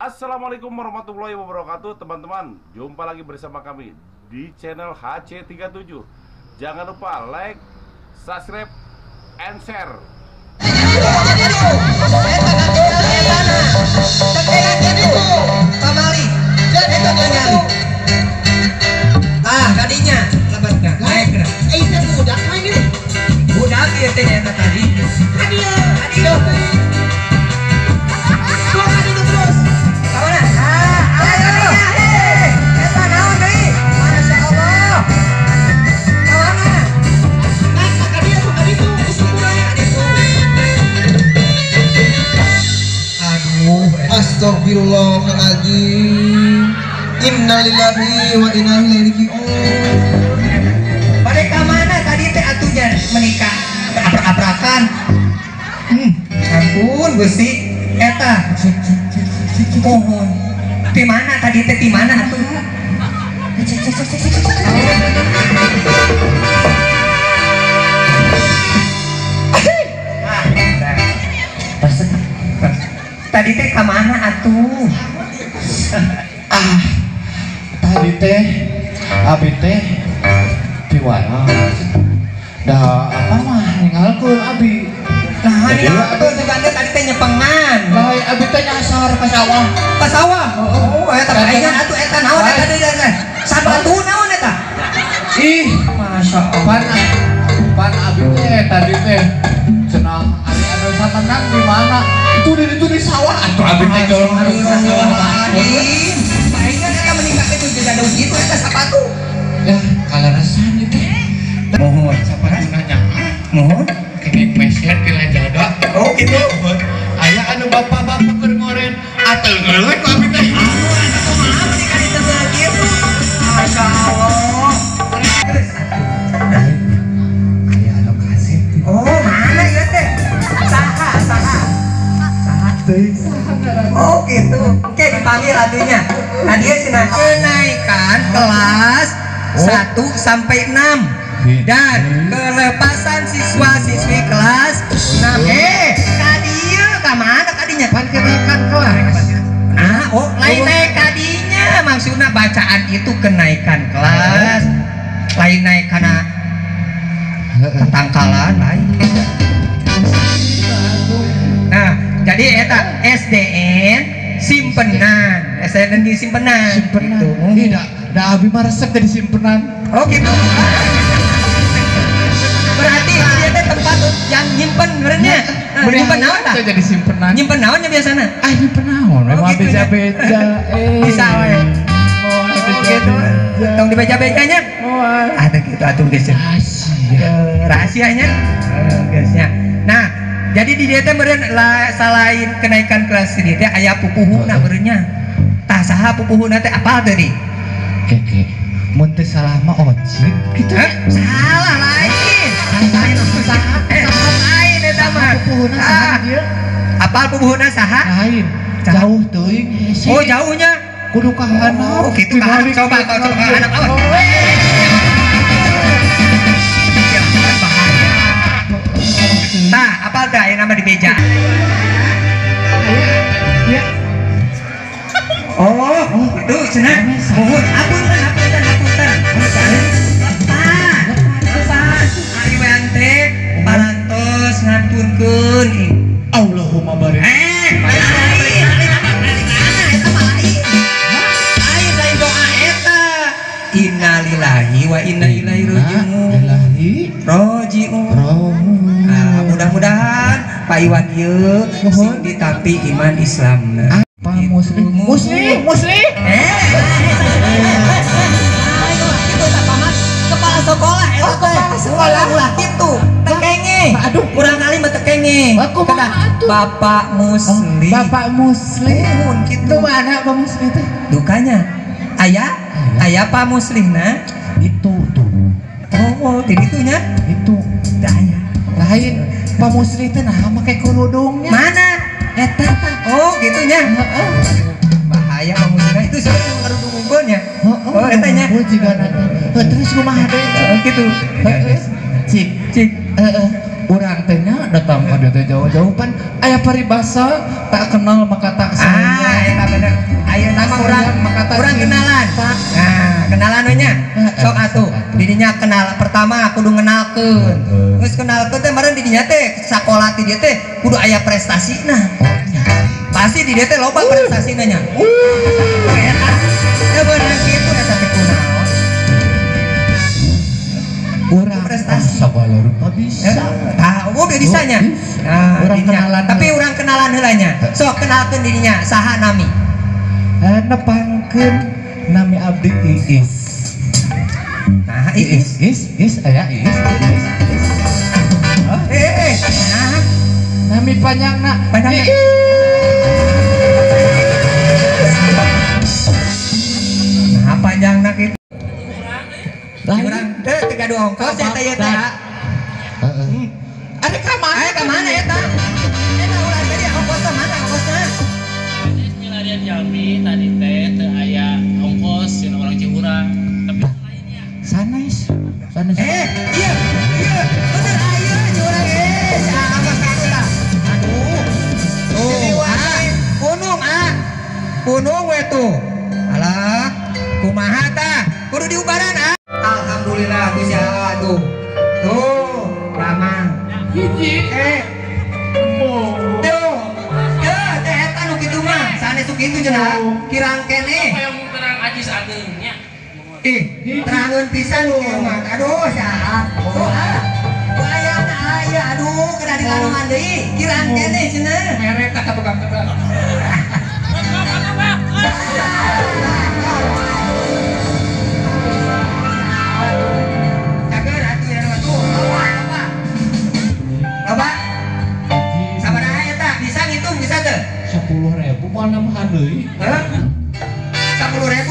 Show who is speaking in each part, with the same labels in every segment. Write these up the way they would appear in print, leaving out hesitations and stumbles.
Speaker 1: Assalamualaikum warahmatullahi wabarakatuh teman-teman. Jumpa lagi bersama kami di channel HC37. Jangan lupa like, subscribe, and share.
Speaker 2: Ah, kadinya lebatnya naik kena. Eh, budak main ini. Budak ieu teh eta tadi. Hadiah, hadiah. Terus. Ka mana? Ah, ayo. Eta naon deui? Masyaallah. Ka mana? Naik ka dieu tuh, ka ditu, usukuran ka ditu. Aduh,
Speaker 3: astagfirullahaladzim. Innalillahi wa inna ilaihi raji'un.
Speaker 2: Pada ka mana tadi teh atunya menikah aprak-aprakan. Ampun Gusti, eta. Mohon. Di mana tadi teh, di mana atuh? Tadi teh ka mana atuh?
Speaker 3: Ah, tadi teh abi teh piwaras. Dah apa mah ninggalkeun abi.
Speaker 2: Nah, ninggalkeun juga tadi teh nyepengan.
Speaker 3: Lah abi teh nyasar ka sawah.
Speaker 2: Ka sawah? Oh, eta paingan atuh eta naon eta deui teh? Sabatu naon eta?
Speaker 3: Ih,
Speaker 2: masyaallah.
Speaker 3: Pan abi teh tadi teh cenah ari anu samenang di mana? Itu di itu di sawah atuh abi teh jorong ka sawah.
Speaker 2: Paingan eta meningkat itu juga ada gitu eta sapatu.
Speaker 3: Ya, kaleresan ieu teh.
Speaker 2: Mohon
Speaker 3: sapatu nanya.
Speaker 2: Mohon
Speaker 3: kenik meser ti lajada.
Speaker 2: Oh, gitu.
Speaker 3: Aya anu bapak-bapak keur ngoren atuh geuleuh ku abi teh.
Speaker 2: Aduh, eta kumaha meuni ka ditu kitu. Masyaallah. Geus atuh.
Speaker 3: Aya anu kasep.
Speaker 2: Oh, mana ieu teh? Saha, saha. Saha
Speaker 3: teuing saha ngaranna.
Speaker 2: Oh, gitu. Oke, dipanggil atunya. Nah, dia cenah kenaikan kelas 1 sampai 6 dan kelepasan siswa-siswi kelas 6. Kadieu ka mana kadinya?
Speaker 3: Pan kenaikan kelas.
Speaker 2: Nah, oh, lain naik kadinya maksudna bacaan itu kenaikan kelas. Lain naik kana tangkalan lain. Nah, jadi eta SDN simpenan, SDN di simpenan.
Speaker 3: Simpenan.
Speaker 2: Gitu.
Speaker 3: Tidak, da abi mah resep jadi simpenan.
Speaker 2: Oh gitu. Berarti dia teh tempat yang nyimpen benernya. Nah, nyimpen naon tah?
Speaker 3: Jadi simpenan.
Speaker 2: Nyimpen naonnya biasana?
Speaker 3: Ah, nyimpen naon?
Speaker 2: Oh,
Speaker 3: Memang
Speaker 2: gitu nya.
Speaker 3: beja-beja.
Speaker 2: Bisa we.
Speaker 3: Oh,
Speaker 2: Oh gitu. Tong dibeja-bejanya.
Speaker 3: Moal.
Speaker 2: Ada gitu atuh geus.
Speaker 3: Rahasia.
Speaker 2: Rahasianya. Geusnya. Nah, jadi di dieu teh meureun selain kenaikan kelas di dieu teh aya pupuhuna meureunnya. Tah saha pupuhuna teh apal teh di?
Speaker 3: Keke, mun teu salah mah ojek gitu.
Speaker 2: Hah? Salah lain. Lain saha? Lain eta mah.
Speaker 3: Pupuhuna saha dieu?
Speaker 2: Apal pupuhuna saha?
Speaker 3: Lain. Jauh teuing hese.
Speaker 2: Oh, jauhnya.
Speaker 3: Kudu ka handap.
Speaker 2: Oh, gitu ka handap. Coba coba ka handap awas. Ya, bahaya. Tah, apal teh aya nama di beja?
Speaker 3: Ya.
Speaker 2: Oh, itu cenah. Mohon apunten, apunten, apunten. Lepas, lepas. Ari wean teh parantos ngantunkeun.
Speaker 3: Allahumma barik.
Speaker 2: Lain, eta mah lain. Lain, lain doa eta. Innalillahi wa inna ilaihi raji'un. Raji'un. Nah, mudah-mudahan Pak Iwan ieu sing ditampi iman Islamna.
Speaker 3: Pak Muslim, Muslim, Muslim.
Speaker 2: Itu tak paman kepala sekolah eta teh.
Speaker 3: Kepala sekolah.
Speaker 2: Ulah kitu. Teu kenge.
Speaker 3: Aduh,
Speaker 2: kurang kali mah teu kenge. Bapak Muslim.
Speaker 3: Bapak Muslim.
Speaker 2: Muhun kitu.
Speaker 3: Itu mana Pak Muslim teh?
Speaker 2: Dukanya. Aya, aya Pak Muslimna.
Speaker 3: Itu tuh.
Speaker 2: Oh, di ditunya.
Speaker 3: Itu.
Speaker 2: Teu aya.
Speaker 3: Lain Pak Muslim teh nah make kerudungnya.
Speaker 2: Mana?
Speaker 3: Eta tah.
Speaker 2: Oh, gitunya.
Speaker 3: Heeh.
Speaker 2: Bahaya Pak Muslimna itu siapa yang ngerudung unggulnya?
Speaker 3: Heeh.
Speaker 2: Oh, eta nya.
Speaker 3: Oh, jigana teh. Heuh, terus kumaha deui?
Speaker 2: Oh, gitu.
Speaker 3: Heeh. Cik,
Speaker 2: Cik.
Speaker 3: Heeh. Urang teh nya datang ka dieu teh jauh-jauh pan aya paribasa tak kenal maka tak sayang.
Speaker 2: Ah, eta bener. kenal pertama kudu ngenalkeun. Geus kenalkeun teh meureun di dinya teh sakola ti dieu teh kudu aya prestasina. Pasti di dieu teh loba prestasina nya. Eta teu beunang kitu eta teh kunaon.
Speaker 3: Urang
Speaker 2: prestasi
Speaker 3: sagala rupa bisa.
Speaker 2: Tah, udah bisanya. Nah,
Speaker 3: urang kenalan.
Speaker 2: Tapi urang kenalan heula nya. Sok kenalkeun dirinya saha nami?
Speaker 3: Nepangkeun nami abdi Iis.
Speaker 2: Nah, Iis.
Speaker 3: Is aya Iis. Is.
Speaker 2: Nah.
Speaker 3: Nami panjangna.
Speaker 2: Panjangna. Nah, panjangna kitu. Urang teh teu gaduh ongkos eta ieu teh.
Speaker 3: Heeh. Ada ka mana?
Speaker 2: Aya ka mana eta? Eta ulah tadi ongkosna mana ongkosna?
Speaker 4: Milarian jalmi tadi teh teu aya ongkos cenah orang Cihurang. Tapi lainnya.
Speaker 3: Sanes. Sanes.
Speaker 2: Iya, iya, bener aya Cihurang saha kitu tah. Aduh. Tuh, ah, punung ah. Punung we tuh. Alah, kumaha tah? Kudu diubaran ah. Alhamdulillah tuh siapa tuh. Tuh, ramang.
Speaker 3: Hiji.
Speaker 2: Tuh. Ya, teh eta nu kitu mah. Sanes nu kitu cenah. Kirang keneh.
Speaker 4: Hoyong terang ajis ageung nya.
Speaker 2: Ih, terangeun pisan kieu mah. Aduh, saha. Tuh ah. Wayana aya, aduh, kena dilaluan deui. Kirang keneh cenah.
Speaker 3: Mere tah ka tukang teh.
Speaker 2: Loba. Sabaraha eta? Bisa ngitung bisa teu?
Speaker 3: 10.000 moal namahan deui.
Speaker 2: Hah? 10.000?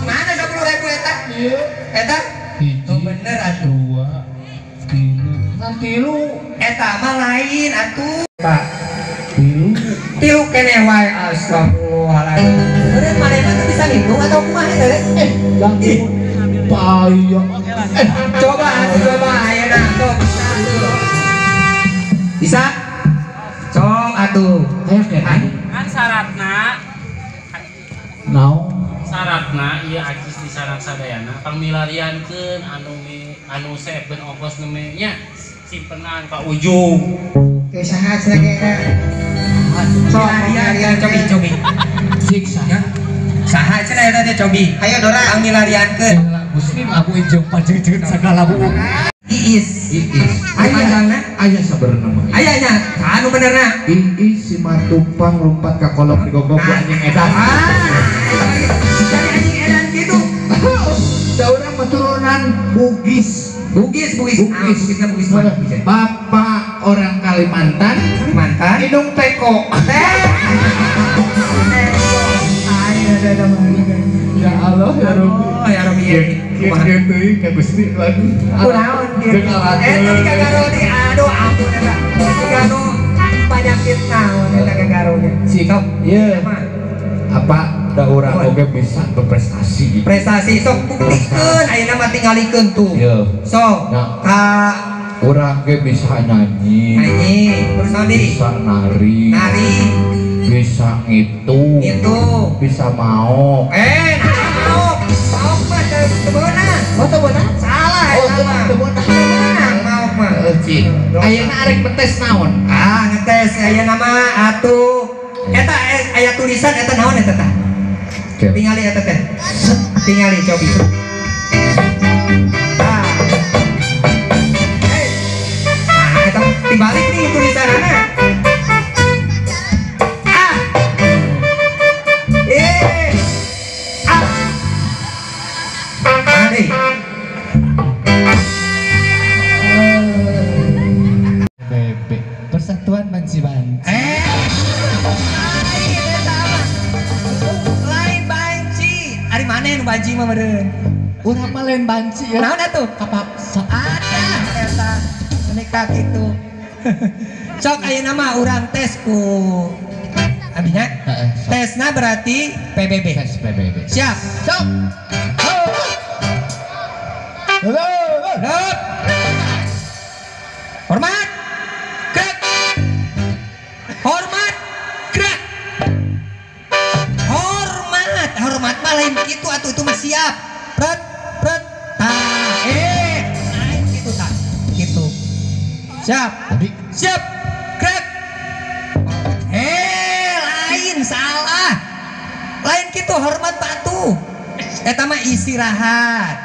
Speaker 2: Mana 10.000 eta?
Speaker 3: Ieu.
Speaker 2: Eta?
Speaker 3: Hiji.
Speaker 2: Oh bener atuh.
Speaker 3: 2 3. Ngan 3.
Speaker 2: Eta mah lain atuh.
Speaker 3: Pak. 3.
Speaker 2: Tilu keneh wae astagfirullahaladzim. Meureun manehna teu bisa ngitung atau kumaha teh?
Speaker 3: Jangan payah.
Speaker 2: Coba atuh coba ayeuna tuh bisa tuh. Bisa? Sok atuh.
Speaker 3: Aya keneh.
Speaker 4: Kan syaratna
Speaker 3: naon?
Speaker 4: Syaratna ieu ajis di sarang sadayana pangmilariankeun anu seepkeun ongkos neme nya simpenan ka ujung.
Speaker 2: Teu saha cenah ge eta? Sok milarian cobi cobi.
Speaker 3: Siksa.
Speaker 2: Saha cenah eta teh cobi?
Speaker 5: Ayo Dora
Speaker 2: pangmilariankeun.
Speaker 3: Muslim aku jeung pajeujeunt sagala buuk.
Speaker 2: Iis.
Speaker 3: Iis.
Speaker 2: Aya
Speaker 3: aya sabenerna mah.
Speaker 2: Aya nya, anu benerna.
Speaker 3: Iis si matupang lompat ka kolok digogok ku anjing edan.
Speaker 2: Jadi anjing edan kitu.
Speaker 3: Da urang mah turunan Bugis.
Speaker 2: Bugis, Bugis.
Speaker 3: Bugis.
Speaker 2: Bugisna Bugis mana?
Speaker 3: Bapak orang Kalimantan,
Speaker 2: Kalimantan.
Speaker 3: Hidung teko.
Speaker 2: Teh. Ayo ada
Speaker 3: Ya Allah ya Rabbi.
Speaker 2: Oh ya Rabbi.
Speaker 3: Kieu teuing ka Gusti lagu.
Speaker 2: Kunaon kieu? Eta di kagaro di aduh ampun eta. Kagaro penyakit naon eta kagaronya.
Speaker 3: Sok ieu. Apa da urang oge bisa berprestasi.
Speaker 2: Prestasi sok buktikeun ayeuna mah tingalikeun tuh. Sok ka
Speaker 3: urang ge bisa nyanyi.
Speaker 2: Nyanyi, terus naon deui?
Speaker 3: Bisa nari.
Speaker 2: Nari.
Speaker 3: Bisa ngitung.
Speaker 2: Ngitung.
Speaker 3: Bisa maok.
Speaker 2: Maok. Maok mah teu beunang.
Speaker 3: Oh, teu beunang?
Speaker 2: Salah eta mah.
Speaker 3: Oh, teu beunang.
Speaker 2: Teu beunang maok mah.
Speaker 3: Heuh, cing. Ayeuna arek ngetes naon?
Speaker 2: Ah, ngetes ayeuna mah atuh. Eta aya tulisan eta naon eta tah? Tingali eta teh. Tingali cobi. Ah. Nah, eta dibalik nih tulisanana. A. E. A. Mana deui?
Speaker 3: PBB Persatuan Banci-Banci.
Speaker 2: Lain eta mah. Lain banci. Ari maneh nu banci mah meureun?
Speaker 3: Urang mah lain banci ya.
Speaker 2: Naon atuh?
Speaker 3: Kapaksa.
Speaker 2: Ada eta menika kitu. Sok ayeuna mah urang tes ku abinya.
Speaker 3: Heeh.
Speaker 2: Tesna berarti PBB.
Speaker 3: Tes PBB.
Speaker 2: Siap.
Speaker 3: Sok.
Speaker 2: Lep. Hormat. Gerak. Hormat. Gerak. Hormat. Hormat mah lain kitu atuh itu mah siap. Pret pret. Tah. Siap.
Speaker 3: Jadi
Speaker 2: siap. Gerak. Lain salah. Lain kitu hormat patuh. Eta mah istirahat.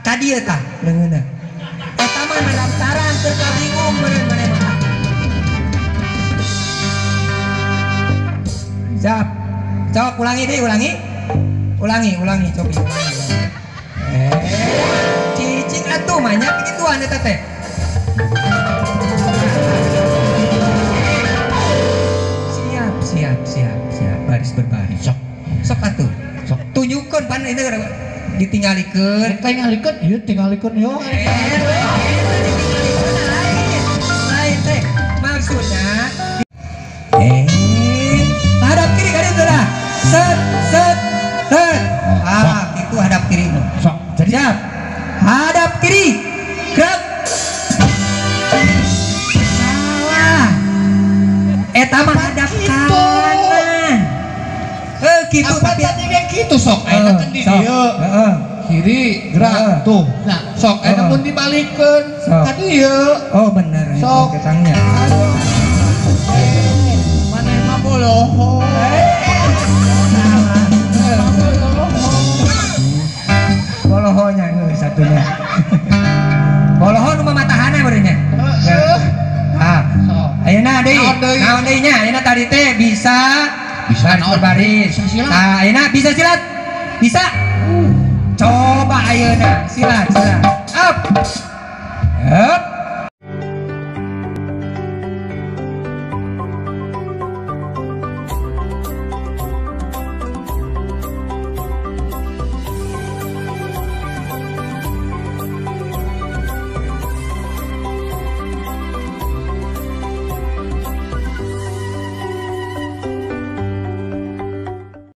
Speaker 2: Ka dieu tah leungeunna. Eta mah nadaftaran keur kabingung meureun maneh mah. Siap. Coba ulangi deh, ulangi. Ulangi, coba ulangi. Cicing atuh banyak gituan eta teh. Siap, baris berbaris. Sok atuh. Sok tunjukkeun pan ini ditinggalikeun.
Speaker 3: Tingalikeun, ieu tingalikeun yo.
Speaker 2: Ditinggalikeun lain teh. Maksudnya hadap kiri kan itu dah. Set set set. Ah, itu hadap kiri.
Speaker 3: Sok. Jadi
Speaker 2: siap. Hadap kiri. Gerak. Salah. Eta mah hadap kanan. Gitu
Speaker 3: apa
Speaker 2: tapi
Speaker 3: tadi kayak gitu sok. Ayeuna kan di dieu.
Speaker 2: Heeh.
Speaker 3: Kiri gerak tuh. Nah, sok ayeuna mun dibalikeun ka dieu.
Speaker 2: Oh, bener.
Speaker 3: Sok.
Speaker 2: Ketangnya.
Speaker 3: Aduh. Maneh mah boloho.
Speaker 2: Salah. Bolohonya satunya. Boloho nu mamatahana beureunnya.
Speaker 3: Heeh.
Speaker 2: Ah. Ayeuna deui. Naon deui nya? Ayeuna tadi teh bisa baris berbaris. Nah, ayeuna bisa silat. Bisa. Coba ayeuna silat, silat. Up. Up.